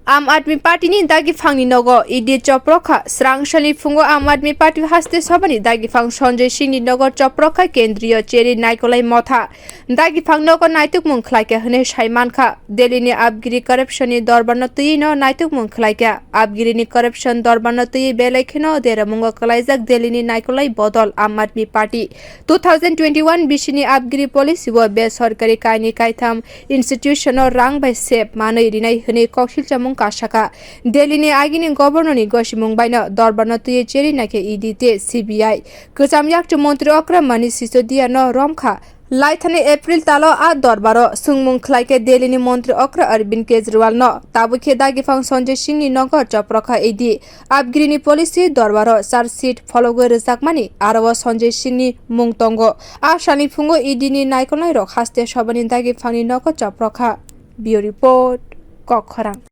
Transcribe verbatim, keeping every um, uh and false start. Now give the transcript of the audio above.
Aam Aadmi Party ni dagi phangni nogo E D choprokha. Srang salni phungo Aam Aadmi Party haste sabhani dagi phang Sanjay Singh ni nogo choprokha kendriyo cheri naikolai motha. Dagi phang nogo naitukmung khlaikha hwnwi sai mankha. Delhi ni Abgiri corruption ni dorbar no twiwi no naitukmung khlaikha. Abgiri ni corruption dorbar no twiwi belai kheno deramungo kwlaijak Delhi ni naikolai bodol Aam Aadmi Party. Two thousand twenty-one bisini Abgiri policy o be sorkari kaini kaitham institution o rang bai sep manwi rinai hwnwi koksilchamung kasakha. Delhi ni agini governor ni gosimung baino dorbar no twiwi cheri naikhe E D tei C B I. Kwcham yakchu montri okra Manish Sisodia no romkha. Laithani April talo a dorbaro swngmung khlaikhe Delhi ni montri okra Arvind Kejriwal no tabukhe dagi phang Sanjay Singh ni nogo choprokha E D. Abgiri ni policy dorbaro charge sheet phologwi rwjakmani aro o Sanjay Singh ni mung tongo. A salni phungo E D ni naikolnai rok haste sobani dagi phangni nogo choprokha. Bureau report, Kokkhorang.